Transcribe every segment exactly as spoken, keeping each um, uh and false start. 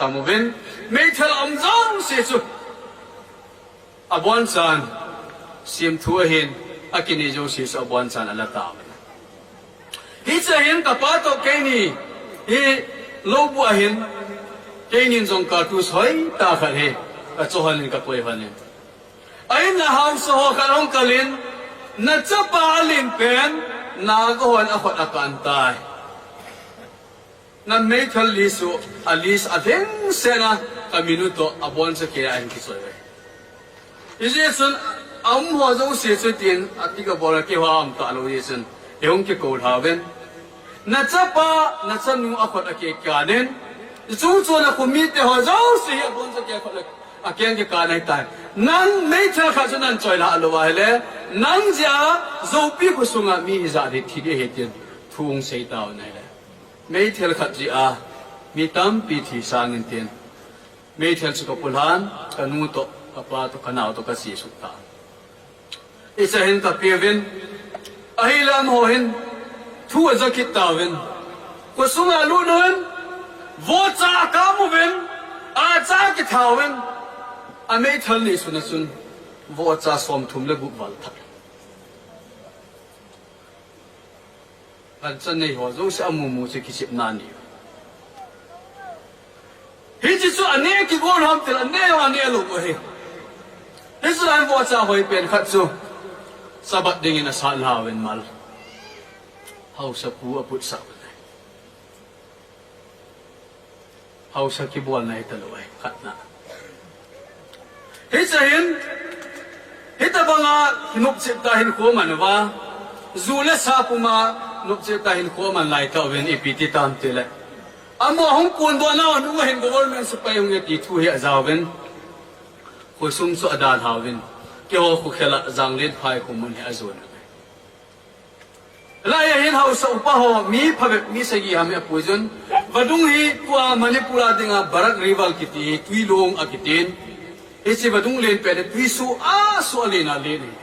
Amu vin, meithal aum jouse chu abonchan, semthu ahin, akinei jouse chu abonchan ala tauve. Hiche hin kapa toh keini hi lou bu ahin, keinin jong cartridge hoitah khat hi kachoh lhonin kakoi lhonin. Ahin a haosa ho khat ahung kalin, nachapa alen pen, Naga hon akhut akan tai. Na meithal list u, a list a lhingsetna, kamin u toh aboncha keiya ahin kichoi uve. Hijeh chun, aum ho jouse chu tin, ati kabol a keiho aum talou jeh chun, eihung kikou lhauvin. Nachapa, nachanu akhut akikanin, chuchu nakho mite ho jouse hi aboncha keiya akhut akeng kikan ahitai. Nang meithal khat chu nahin choi lha lou ahile, nang jeh a, Zopi khosunga mi hijat hi thi ding ahi tin, thu hung sei tauvin ahile. Meithal khat jeh a, mi tampi thi sangin tin. Meithal chu kapulhan, kanu toh, kapa toh, kanao toh, kasesuh tan. Hiche hin kapeuvin, ahile amaho hin, thu ajakit tauvin. Khosunga alut uvin, vohcha akam uvin, acha akithauvin, ameithal nehsuna chun, vohcha somthum le gup val that. Gancha nei ho jouse amumu chu kichepna anei. Hiche chu aneh kigol ham tile, aneh ho aneh lou ahi. Hiche lai vohcha hoipen khat chu Sabbath dingin asat lhauvin mal. Haosapu aputsah u ahi. Haosa kibolna hitalou ahi, khatna. Hiche hin, hitobanga nopchet tah hinkho aman uva, ju le sa puma nopchet tah hinkho aman lai tauvin ipi ti tam tile. Amaho ahung kondoh nau nunga hin government sepai hung e ti thu hi ajauvin, khosung chu adalhauvin, keiho khokhel a Janglenphai khomun hi ajon. Hilai a hin haosa upa ho, mi phabep mi sagi ham hi apuijun. Vadung hi tua Manipur a dinga Barak River kiti hi, twilong akitin. Hiche vadung len pet hi twi soh a soh a len a len ahi.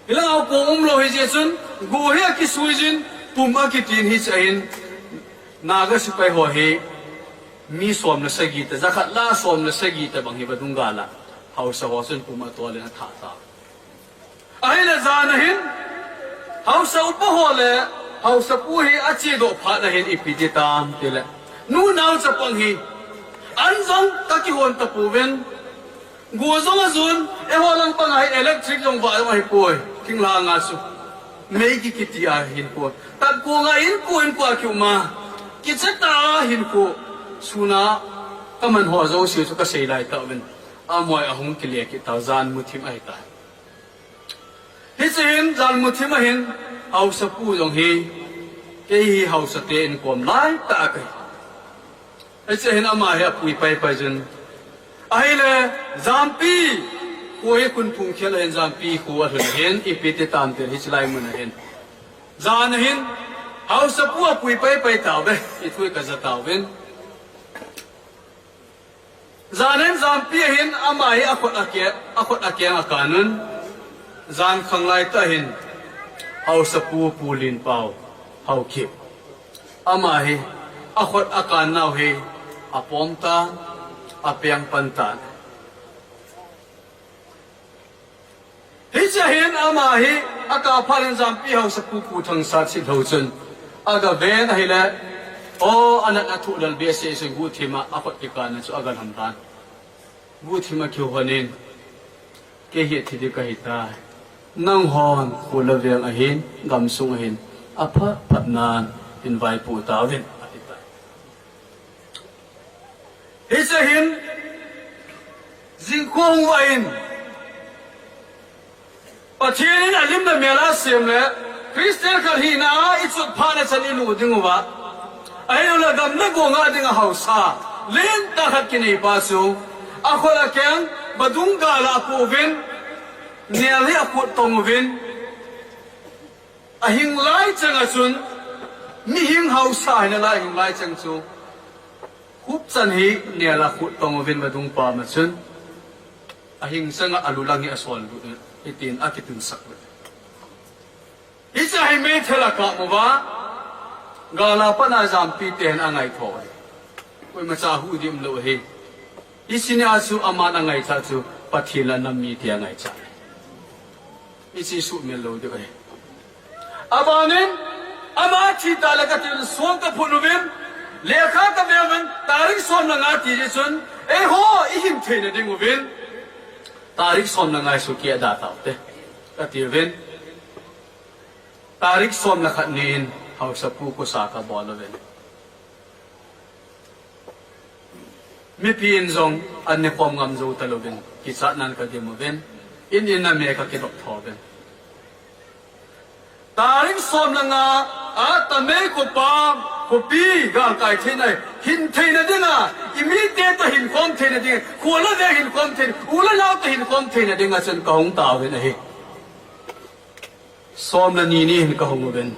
Hilai a kong umlou hijeh chun, go hi akisuijin, pum akitin hiche a hin. Naga sepai ho hi, mi som le sagi tah, jakhat le som le sagi tah bang hi vadung gal a. Haosa ho chun pum atolin atha ta. Ahile jan a hin, haosa upa ho le, haosapu hi achedoh phat a hin ipi ti tam tile. Nu nao chapang hi, an jong kakihon tapouvin, go jong ajon, eiho lang panga hi electric jong vah jong ahipoi, thinglhang a chu. Mei ki kiti a hinkho. Tapkong a hinkho, hinkho a kium a. Kicha tah a hinkho. Sun a kaman ho jouse chu kasei lai tauvin. Amaho ahung kile kit tau, jan muthim ahitai. Hiche hin, jan muthim a hin, haosapu jong hi, kei hi haosate inkom lai tah a kahi. Hiche hin ama hi apui paipai jun. Ahile, Jampi, kho hi Khunphung khel a hin Jampi kho alhun a hin, ipi ti tam tile hiche lai mun a hin. Jan a hin, haosapu apui paipai tauve, ithu hi kaja tauvin. Jan a hin Jampi a hin ama hi akhut ake-, akhut akeng akan un. Jan khanglai tah hin haosapu Pu Linpao Haokip. Ama hi akhut akan nau hi apom tan, apeng pan tan. Hiche a hin ama hi akap phat in Jampi haosapu Pu Thangsat Sitlhou chun agaven ahile, o, anatna thu lal behseh chun guhthim a akhut kikan a chu agalham tan. Guhthim a kihou lhonin, kei hi thi ding kahitai. Nanghon kho le veng a hin, gamsung a hin, aphat phat nan hin vaipoh tauvin, ati tai. Hiche hin, jingkah hung vah in, Pathen in alim le mel a asem le, Christian khat hina a ichot phat na chan ilut ding uva. Ahilouleh gam le go ngah ding a haosa lentah khat kinei pa chu, akhut akeng, vadung gal a apouvin, nel hi akhut tong uvin, ahing lai chang a chun, mihing haosa hina lai ahing lai chang chu, hupchan hi nel a khut tong uvin vadung pam a chun, ahing chang a alu lang hi asol lut in, hitin akitunsak lut. Hiche hi meithal akap uva, gal a pat a Jampi ten angaitho uve. Koima cha huhdim lou ahi. Hiche nia chu aman angaichat chu Pathen le anam mite angaichat. Hiche suhmil lou diu ahi. Abanin, ama thi tah le kati le som kaphut uvin, lekha kave uvin, tarik som le nga ti jeh chun, eiho ihin theina ding uvin, tarik som le nga hi sukeh da taute, kati uvin. Tarik som le khat ni in haosapu kosa kabol uvin. Mipi in jong an nekhom ngam jou talouvin, kichatnan kadim uvin, in in a me kakidop tho uvin. Tarik som le nga a Tamei khopi, khopi galkai theina, hin theina dinga, imite toh hin khom theina dinga, kho le veng hin khom theina, u le nao toh hin khom theina dinga chun kahung tauvin ahi. Som le ni ni hin kahung uvin.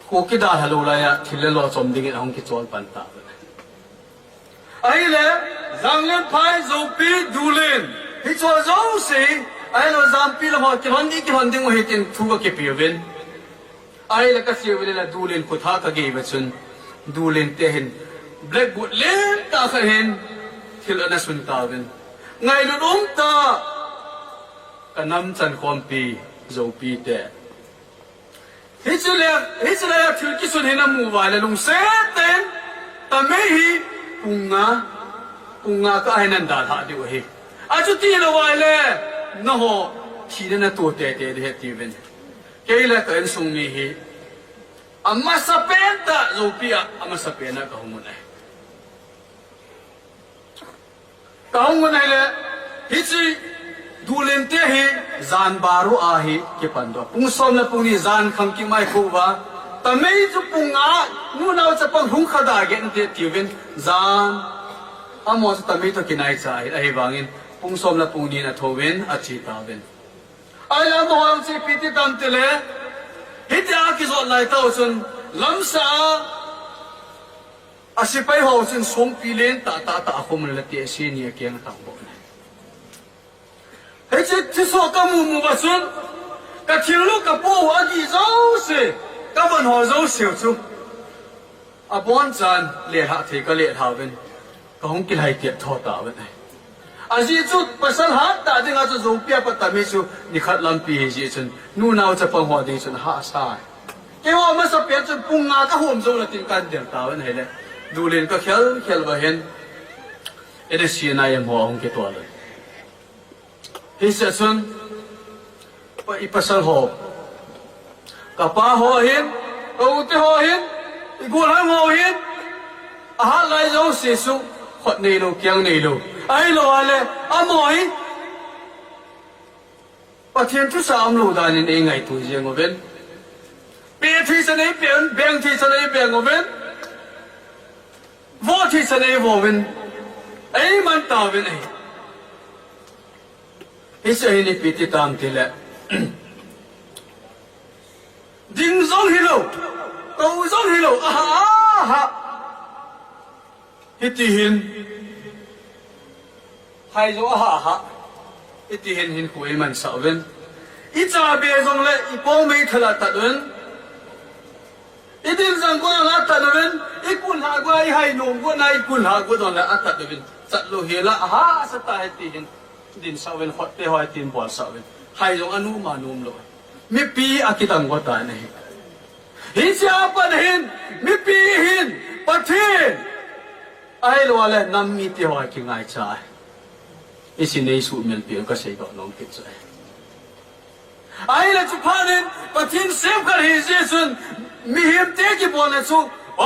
Kho kidalha lou laiya, thil le lo chom dingin ahung kichol pan tauvin. Ahile, Zanglenphai, Zopi, Dulen, hicheho jouse, ahilou Jampi lam ho, kilhon ding, kilhon ding u ahi tin thu kakipe uvin. Ahile kache uvin le Dulen khut a kagei uva chun, Dulen te hin, blackboard lentah khat hin, thil ana sun tauvin. Ngailut umtah, kanam chankhompi, Zopi te. Hiche le, hiche le thil kisun hi namu uva le lungset tah in, Tamei hi pung nga, pung nga kah a hin nan dalhah diu ahi. Achuti lou uva le, nangho thina nato teitei ding ahi tiuvin. Kei le ka insung mi hi, amasapen tah Zopi a, amasapen a kahung un ahi. Kahung un ahile, hiche Dulen te hi jan baru a hi kipan doh. Pung som le pung ni jan khang kimai kho uva. Tamei chu pung nga, nunao chapang hung kha da geh inte tiuvin jan. Amaho chu Tamei toh kinaicha ahi, ahivangin pung som le pung ni in athouvin ache tauvin. Ahile amaho jong chu ipi ti tam tile, hitia kijot lai tah u chun lamsah a, asepai ho chun songpi lentah tah tah akhum le tehse ni akeng atang bou. Hiche thusoh kamu mu uva chun, kathil u kapoh u adih jouse, kavon ho jouse u chu abonchan lelhah thei kalelhah uvin, kahung kilhai tiat tho tauvin ahi. Ajeh chu pasal hattah dinga chu Zopi a pat Tamei chu nikhat lampi hijeh chun, nunao chapang ho ding chun ahahsa. Keiho amasapen chun pung nga kahom jou na tin kandel tauvin ahile, Dulen kakhel khel uva hin, N S C N I M ho ahung kitol un. Hiche chun, pa, ipasal ho, kapa ho hin, ka u te ho hin, igollhang ho hin, ahat lai jouse chu, khut neilou, kiang neilou. Ahilou le, amaho hi, Pathen thusah umlou danin eingaito jeng uvin. Pe thei chan eipeh uvin, beng thei chan eibeng uvin. Vo thei chan eivo uvin. Eiman tauvin ahi. Hiche hin ipi ti tam tile, ding jong hilou, tou jong hilou, aha, aha. Hiti hin, hai jong aha, aha. Hiti hin hinkho eimansah uvin. Icha be jongle, ikong meithal a atat uvin. Idin jang got jongle atat uvin. Ikulhah got a, ihai nom got na, ikulhah got jongle atat uvin. Chatlou hel a, ahahsa tah hiti hin. Dinsah uvin, khote ho hitin bolsah uvin. Hai jong anom anom lou. Mipi akidang got ahi. Hichea pat hin, mipi hin, Pathen, ahilou le nam mite ho akingaicha ahi. Hiche neisuhmil peh u kaseidoh nom kit chu ahi. Ahile chuphat in, Pathen semkhat hijeh chun, mihemte kibolna chu, o,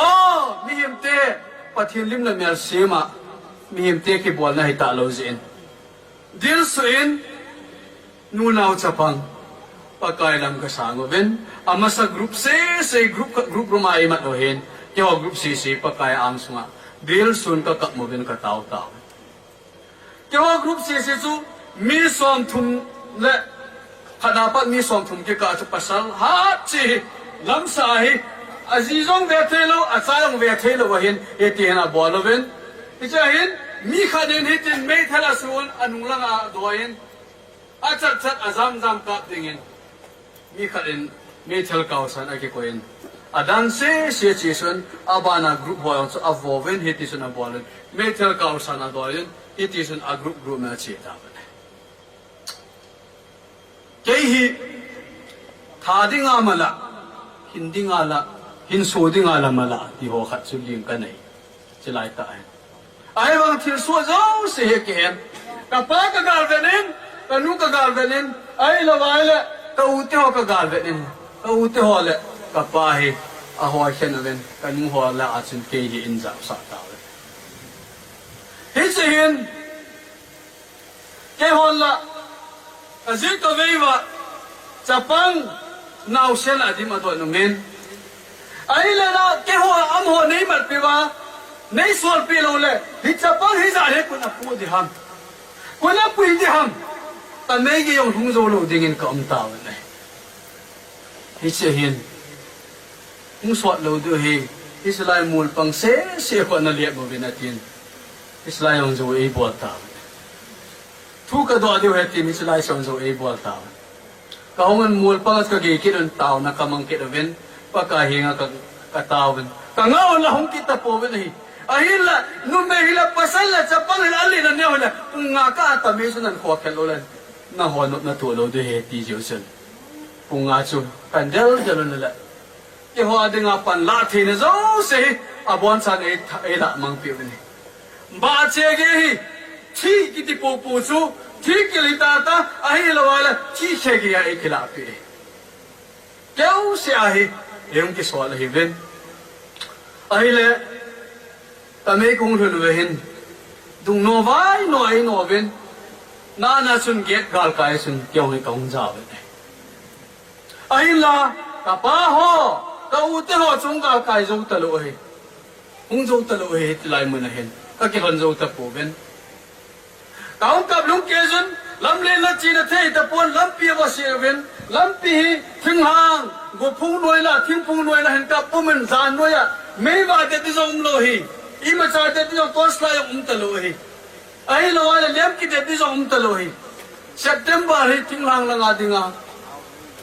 mihemte, Pathen lim le mel sem a, mihemte kibolna hita lou jeh in. Dilsuh in, nunao chapang, Pakai lam kasang uvin, amasa group sese, group, group ruma imat u hin, keiho group sese, Pakai angsunga, dilsuh in kakap uvin katao tao. Keiho group sese chu mi somthum le khat a pat mi somthum kikah chu pasal hat cheh hi lamsah ahi, aji jong ve theilou, acha jong ve theilou ahin, hiti hin abol uvin. Hichea hin mi khat in hitin meithal asun, anung langa adoi in, achat chat ajam jam kap dingin. Mi khat in meithal kaosan akikoi in, Adan sese chun, abana group ho jong chu avo uvin, hitichun abol un. Meithal kaosan adol un, hitichun a group group in ache tauvin. Kei hi, tha dinga mala, hin dinga la, hin so dinga la mala, ti ho khat chu ling kanei. Chulai tah hin. Ahivang thilsoh jouse hi kihen. Kapa kagalvet in, kanu kagalvet in, ahilou ahile, ka u te ho kagalvet in. Ka u te ho le, kapa hi, ahoi khen uvin, kanu ho lah a chun kei hi eijahsah tauvin. Hiche hin, Keihon la, kajih kavei uva, chapang naosen adim adon umin. Ahile la, keiho amaho neimatpeh uva, neisolpeh lou le, hi chapang hijat hi koin apoh ding ham. Koin apui ding ham. Kanei gei jong lhung jou lou dingin kaum tauvin ahi. Hiche hin. Hung sot lou diu ahi. Hiche lai mol pang sese khu ana lep uvin atin. Hiche lai jong jou eibol tauvin. Thu kadoh diu ahi tin hiche lai jong jou eibol tauvin. Kahung un mol pang a kagei kit un taona kamang kit uvin. Pakai henga ka, kataovin. Kangah un la hung kit tapouvin ahi. Ahinla, numei hile pasal le chapang hile alen aneo hile. Pung nga kah a tamei chun ahin khokhel lou le. Nangho nopna toh lou diu ahi ti jeh chun. Pung nga chu kan del del un le. Keiho dinga panlah theina jouse hi abonchan ei, eilah mangpeh uvin ahi. Bahcheh gei hi, thi kiti popo chu, thi kil hi tata, ahilou ahile, thi khe gei a eikilahpeh. Keuseh a hi, eihung kisol ahiuvin. Ahile, tamei kahung lhun uva hin, dungno vai no eino uvin, nana chun gate galkai chun, keihon hi kahung ja uvin. Ahinla, kapa ho, ka u te ho chun kakai jou talou ahi. Hung jou talou ahi, hiti lai mun a hin. Kakilhon jou tapouvin. Kahung kap lhung kei chun, lamlen la china thei tapon, lampi a va se uvin. Lampi hi, thinglhang, gophung noi la, thingphung noi la hin kap pum in jan noi a. Mei va det ding jong umlou ahi. Imacha det ding jong torchlight jong um talou ahi. Ahilou ahile lem kidet ding jong um talou ahi. September hi thinglhang langa dinga.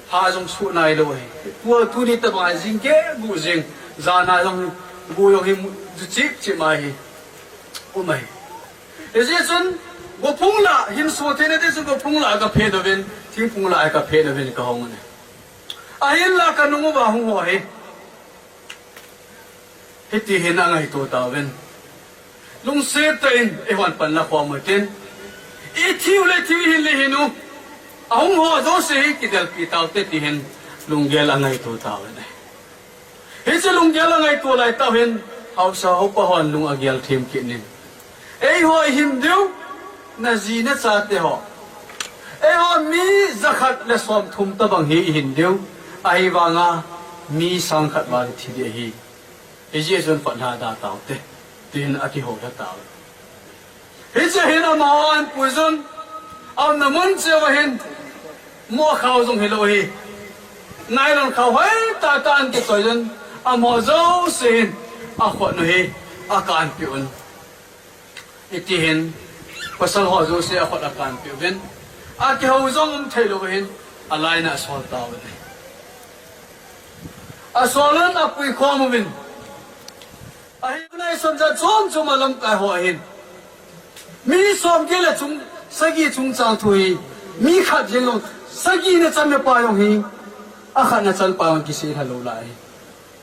Pha jong suh nailou ahi. Tua tuni tabang a jing keh gu jing. Jana jong gu jong hi mu, ju chip chip mai hi. Um ahi. Hijeh chun gophung la hin so theina ding chun gophung la kaphet uvin. Thingphung la kaphet uvin kahung un. Ahinla kanung uva hung ho hi. Hiti hin angaito tauvin. Lungset tah in eihon panla khom utin. Ithiu le thiu hin le hin u. Ahung ho jouse hi kidelpi taute ti hin lunggel angaito tauvin. Hiche lunggel angaito lai tah hin haosa haopa hon lung agel them kit in. Eiho ihin diu, naji nachate ho. Eiho mi jakhat le somthum tabang hi ihin diu, ahivanga mi sangkhat val ithi ding ahi. Hijeh chun phatna da taute, tin akihou lha tau. Hiche hin amaho ahin pui chun, aumna mun cheh uva hin, moh khao jong hilou hi. Nylon khao hoitah tah ahin kichoi chun, amaho jouse hin, akhut u hi, akanpeh un. Hiti hin, pasal ho jouse akhut akanpeh uvin. Akihou jong um theilou hin, alainah asol tauvin. Asol un apui khom uvin. Ahin, naison jat chom chom a lamkai ho ahin. Mi somget le chung, sagi chungchang thu hi. Mi khat jeng jong, sagi na channa pa jong hi. Akhat na chanpa jong kiseilha lou lai.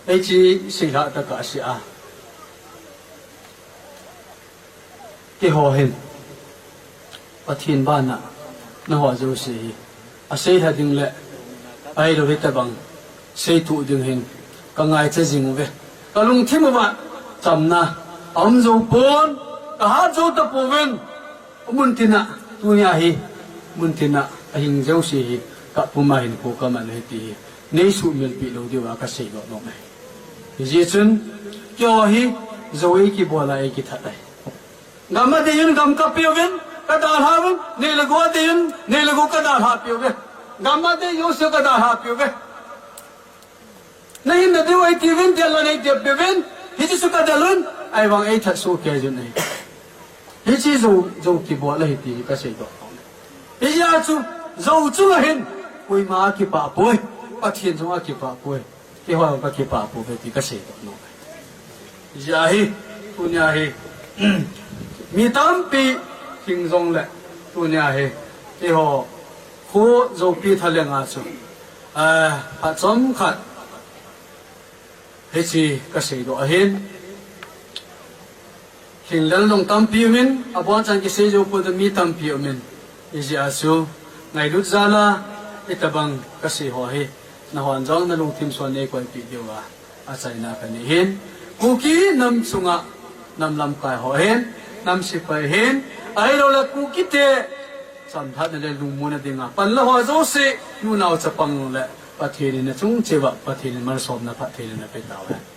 Hiche seilha tah kasei a. Keiho hin Pathen bana nangho jouse hi aseilha ding le ahilou hitobang seituh ding hin kangaicha jing uve. Kalungthim uva chamna aum jou pon, kahat jou tapouvin. Muntina tunia hi, muntina ahing jouse hi kapuma hin ko kaman ahi ti hi neisuhmilpeh lou diuva kasei nom e. Hijeh chun keiho hi jou eikibol a eikithat ahi. Gam a deiyin gam kapeh uvin, kadalha uvin, nei le gou a deiyin, nei le gou kadalhapeh uve. Gam a dei jouse kadalhapeh uve. Nahin nadiu eitiuvin, del lou neitiuvin, hiche chu kadel un, ahivang eithat soh kei jun ahi. Hiche jou, jou kibol ahi ti hi kaseidoh. Hijeh a chu, jou chunga hin, koima akipah poi, Pathen jong akipah poi. Keiho kakipah pouve ti kasei doh nom. Hijeh a hi, tunia hi, mi tampi hing jongle, tunia hi, keiho, khu Zopi Thaleng a chu, eh, phat chomkhat, hiche kasei doh ahin. Hinglel nung tampi umin, abonchan kisei jou pon mi tampi umin. Hijeh a chu, ngailut jal a, hitobang kasei ho hi, nanghon jong nalungthim son neikoipeh diuva, achaina kanei ahin. Kuki nam chunga, nam lamkai ho ahin, nam sepai ahin, ahiloule Kukite, chamlhatna le lungmonna dinga panla ho jouse, nu nao chapang le Pathen in achung cheh uva, Pathen in malsomna phatthei le napeh tauhen.